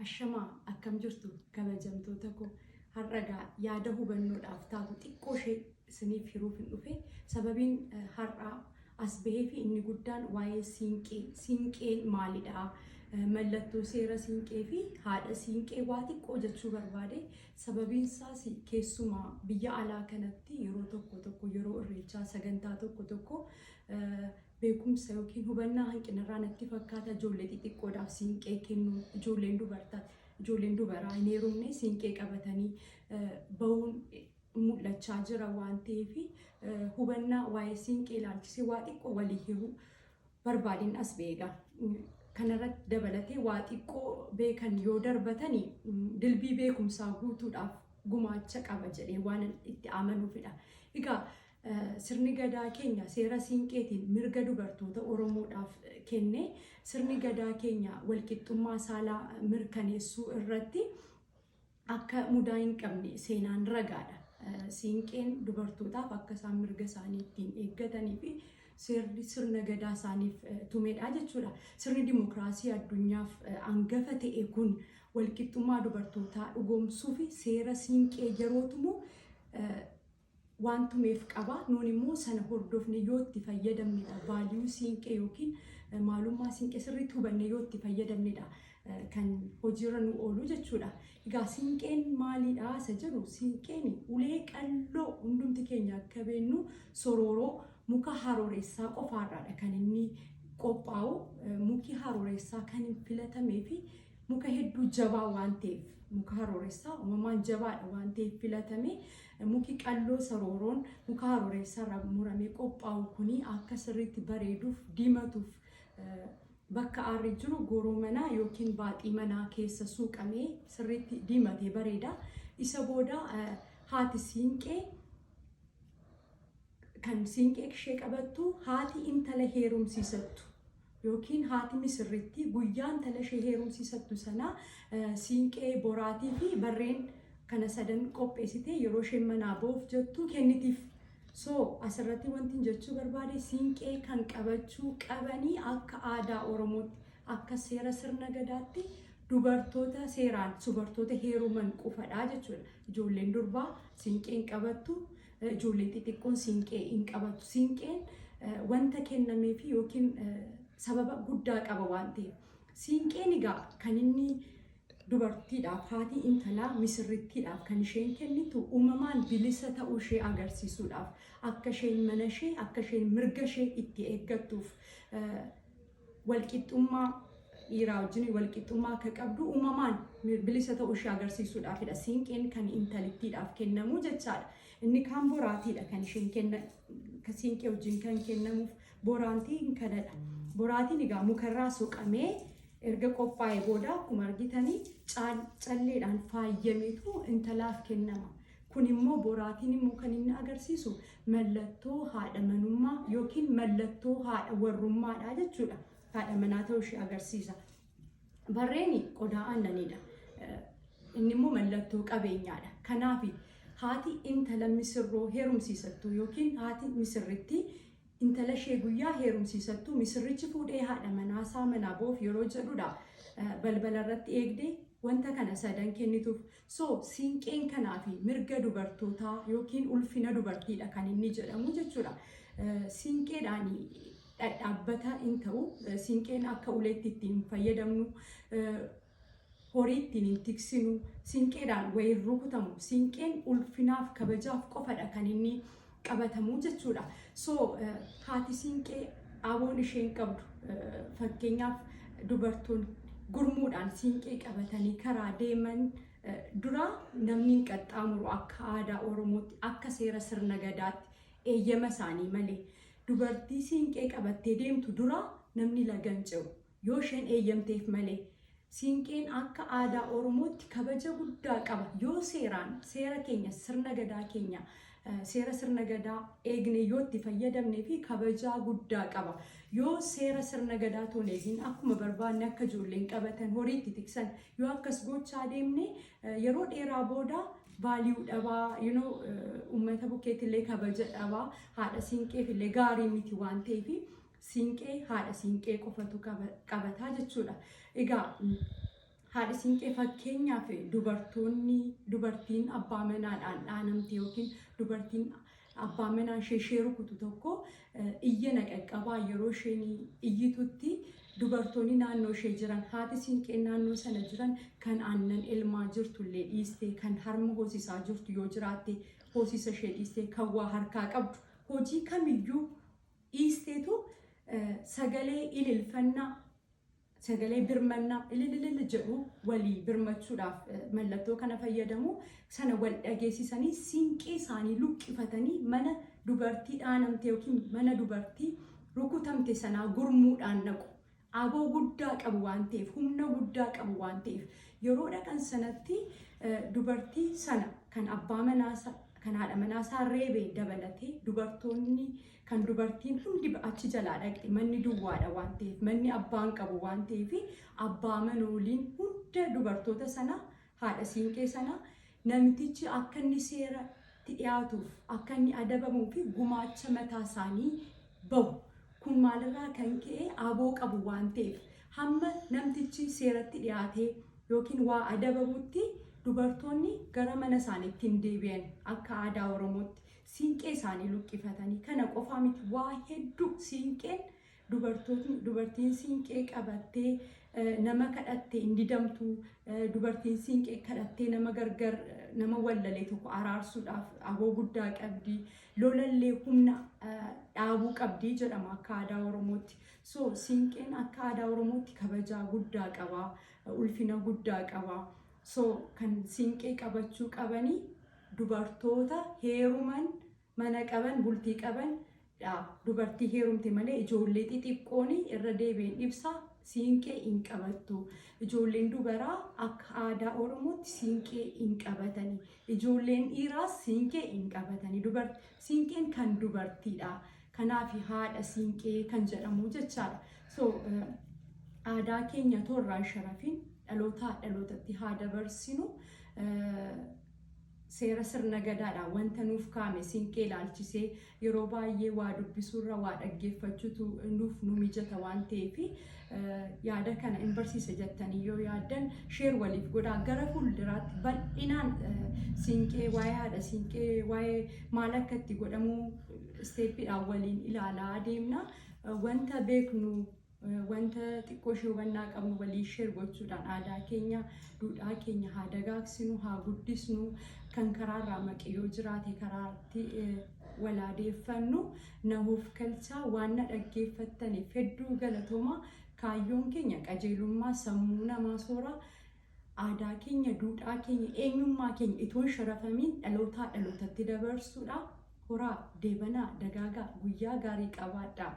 Ashamaa, akkam jirtu kabajamtoota koo? Har'a egaa yaada hubannoodhaaf taatu xiqqoo ishee isiniif hiruuf hin dhufe. Sababiin har'aa as bahee fi inni guddaan waa'ee siinqee, siinqeen maalidha? Mallattoo seera siinqee fi haadha siinqee waa xiqqoo jechuu barbaade. Sababiin isaas keessumaa biyya alaa kanatti yeroo tokko tokko, yeroo irreechaa, sagantaa tokko tokko, beekumsa yookiin hubannaa hanqinarraa natti fakkaata, ijoollee xixiqqoodhaaf siinqee kennuun, ijoolleen dubartaa, ijoolleen dubaraa hin heerumne siinqee qabatanii bahuun mul'achaa jira waan ta'eef, hubannaa waa'ee siinqee ilaalchisee waa xiqqoo walii hiruu barbaadin as beega. Kanarratti dabalatee waa xiqqoo beekan yoo darbatanii dilbii beekumsaa guutuudhaaf gumaacha qaba jedhee waan itti amanuufidha. Egaa sirni gadaa keenya seera siinqeetiin mirga dubartoota Oromoodhaaf kenne. Sirni gadaa keenya walqixxummaa saalaa mirkaneessuu irratti akka mudaa hin qabne seenaan ragaadha. Siinqeen dubartootaaf akka isaan mirga isaanii ittiin eeggatanii fi seerri sirna gadaa isaaniif tumedha jechuudha. Sirni dimokiraasii addunyaaf hangafa ta'e kun walqixxummaa dubartootaa dhugoomsuu fi seera siinqee yeroo tumu waan tumeef qaba. Nuun immoo sana hordofne yoo itti fayyadamnedha. Value siinqee yookiin maalummaa siinqee sirriitti hubanne yoo itti fayyadamnedha kan hojiirra nu oolu jechuudha. Egaa siinqeen maalidha isa jedhu, siinqeen ulee qalloo hundumti keenya akka beennu sorooroo muka harooressaa qofaarraadha kan inni qophaa'u. Muki harooressaa kan hin filatamee fi muka hedduu jabaa waan ta'eef, muka harooressaa uumamaan jabaadha waan ta'eef filatame. Muki qalloo sorooroon muka harooressaa muramee qophaa'u kuni akka sirriitti bareeduuf, diimatuuf, bakka aarri jiru goroo manaa yookiin baaxii manaa keessa suuqamee sirriitti diimatee bareeda. Isa booda haati siinqee kan siinqee ishee qabattu, haati intala heerumsiisattu yookiin haati misirrittii guyyaa intala ishee heerumsiisattu sana siinqee, boraatii fi barreen kana sadan qopheessitee yeroo isheen manaa ba'uuf jettu kennitiif. So asirratti wanti jechuu barbaade, siinqee kan qabachuu qabanii akka aadaa Oromootti, akka seera sirna gadaatti dubartoota seeraan dubartoota heeruman qofadha jechuudha. Ijoolleen durbaa siinqee hin qabattu, ijoolleen xixiqqoon siinqee hin qabattu. Siinqeen wanta kennameefi yookiin sababa guddaa qaba waan ta'eef. Siinqeen egaa kan inni dubartiidhaaf, haati intalaa misirrittiidhaaf kan isheen kennitu uumamaan bilisa ta'uu ishee agarsiisuudhaaf, akka isheen mana ishee, akka isheen mirga ishee itti eeggattuuf, walqixxummaa dhiiraa wajjin walqixxummaa akka qabdu, uumamaan bilisa ta'uu ishee agarsiisuudhaafidha. Siinqeen kan intalittiidhaaf kennamu jechaadha. Inni kaan boraatiidha kan isheen kenna, siinqee wajjin kan kennamuuf boraatiin kanadha. Boraatiin egaa mukarraa soqamee erga qophaa'ee booda akkuma argitanii calleedhaan faayyameetu intalaaf kennama. Kun immoo, boraatiin immoo kan inni agarsiisu mallattoo haadha manummaa yookiin mallattoo haadha warrummaadha jechuudha. Haadha manaa ta'uu ishee agarsiisa. Barreen qodaa aannaniidha. Inni immoo mallattoo qabeenyaadha. Kanaaf haati intala misirroo heerumsiisattu yookiin haati misirrittii intala ishee guyyaa heerumsiisattu, misirrichi fuudhee haadha manaasaa manaa ba'uuf yeroo jedhudha, balbala irratti eegdee wanta kana sadan kennituuf. So siinqeen kanaa fi mirga dubartootaa yookiin ulfina dubartiidha kan inni jedhamu jechuudha. Siinqeedhaan dhadhaabbata hin ta'u. Siinqeen akka uleetti ittiin fayyadamnu, horii ittiin hin tiksinu, siinqeedhaan wayiin rukutamu. Siinqeen ulfinaaf kabajaaf qofadha kan inni qabatamu jechuudha. So haati siinqee aboon isheen qabdu, fakkeenyaaf dubartoonni gurmuudhaan siinqee qabatanii karaa deeman dura namni hin qaxxaamuru akka aadaa Oromootti, akka seera sirna gadaatti eeyyama isaanii malee. Dubartii siinqee qabattee deemtu dura namni lagan ce'u yoo isheen eeyyamteef malee. Siinqeen akka aadaa Oromootti kabaja guddaa qaba. Yoo seeraan seera keenya, sirna gadaa keenya, seera sirna gadaa eegne yoo itti fayyadamnee fi kabajaa guddaa qaba. Yoo seera sirna gadaa toon eegin, akkuma barbaanne akka ijoolleen qabatan, horii itti tiksan yoo akkas gochaa deemne, yeroo dheeraa booda value dhabaa, uummata bukkeetti kabaja dhabaa, haadha siinqeef illee gaarii miti waan ta'eef, siinqee haadha siinqee qofatu qabataa jechuudha. Egaa Haadhi siinqee, fakkeenyaaf, dubartoonni, dubartiin abbaa manaadhaan dhaanamte yookiin dubartiin abbaa manaa ishee rukutu tokko iyya na qaqqabaa yeroo isheen iyyitutti, dubartoonni naannoo ishee jiran, haati siinqee naannoo sana jiran, kan aannan elmaa jirtullee dhiistee, kan harma hoosisaa jirtu yoo jiraatte hoosisa ishee dhiistee, kan waa harkaa qabdu hojii kamiyyuu dhiisteetu sagalee ililfannaa, sagalee birmannaa ilililil jedhu walii birmachuudhaaf mallattoo kana fayyadamu. Sana wal dhageessisanii, siinqee isaanii luqqifatanii, mana dubartii dhaanamte yookiin mana dubartii rukutamte sanaa gurmuudhaan dhaqu. Aboo guddaa qabu waan ta'eef, humna guddaa qabu waan ta'eef, yeroo dhaqan sanatti dubartii sana kan abbaa manaa, kan haadha manaasaa reebe dabalatee, dubartoonni kan dubartiin hundi achi jalaa dhaqxe. Manni duwwaadha waan ta'eef, manni abbaan qabu waan ta'eef, abbaa manooliin hunda dubartoota sana, haadha siinqee sana, namtichi akka inni seeratti dhiyaatuuf, akka inni adabamuu fi gumaacha mataa isaanii bahu. Kun maalirraa kan ka'e? Aboo qabu waan ta'eef, hamma namtichi seeratti dhiyaatee yookiin waa adabamutti dubartoonni gara mana isaaniitti hin deebi'an. Akka aadaa Oromootti siinqee isaanii luqqifatanii, kana qofaa miti, waa hedduu siinqeen, dubartootni, dubartiin siinqee qabattee nama kadhattee hin didamtu. Dubartiin siinqee kadhattee nama gargar, nama wallalee tokko araarsuudhaaf aboo guddaa qabdi. Lolallee humna dhaabuu qabdi jedhama akka aadaa Oromootti. So siinqeen akka aadaa Oromootti kabajaa guddaa qaba, ulfina guddaa qaba. So kan siinqee qabachuu qabanii dubartoota heeruman, mana qaban, bultii qaban dha. Dubartii heerumte malee ijoollee xixiqqoon, irra deebiin ibsa, siinqee hin qabattu. Ijoolleen dubaraa akka aadaa Oromootti siinqee hin qabatani. Ijoolleen dhiiraas siinqee hin qabatani. Siinqeen kan dubartiidha. Kanaaf haadha siinqee kan jedhamu jechaadha. So aadaa keenya toorraan sharafiin dhalootaa dhalootatti haa dabarsinu. Seera sirna gadaadha wanta nuuf kaa'ame siinqee ilaalchisee yeroo baay'ee waa dubbisuurra waa dhaggeeffachuutu nuuf nu mijata waan ta'eef, yaada kana hin barsiisa jettanii yoo yaaddan share waliif godhaa. Gara fuulduraatti bal'inaan siinqee, waa'ee haadha siinqee, waa'ee maal akka itti godhamu steppiidhaan waliin ilaalaa adeemna. Wanta beeknu, wanta xiqqoo ishee hubannaa qabnu walii share gochuudhaan aadaa keenya, duudhaa keenya haa dagaagsinu, haa guddisnu. Kan karaarraa maqee yoo jiraate karaatti walaadeeffannu. Nahuuf kalchaa. Waan na dhaggeeffattaniif hedduu galatooma. Kaayyoon keenya qajeelummaa sammuu namaa soora. Aadaa keenya, duudhaa keenya, eenyummaa keenya itoo hin sharafamiin dhalootaa dhalootatti dabarsuudha. Horaa, deebanaa, dagaagaa, guyyaa gaarii qabaadhaa.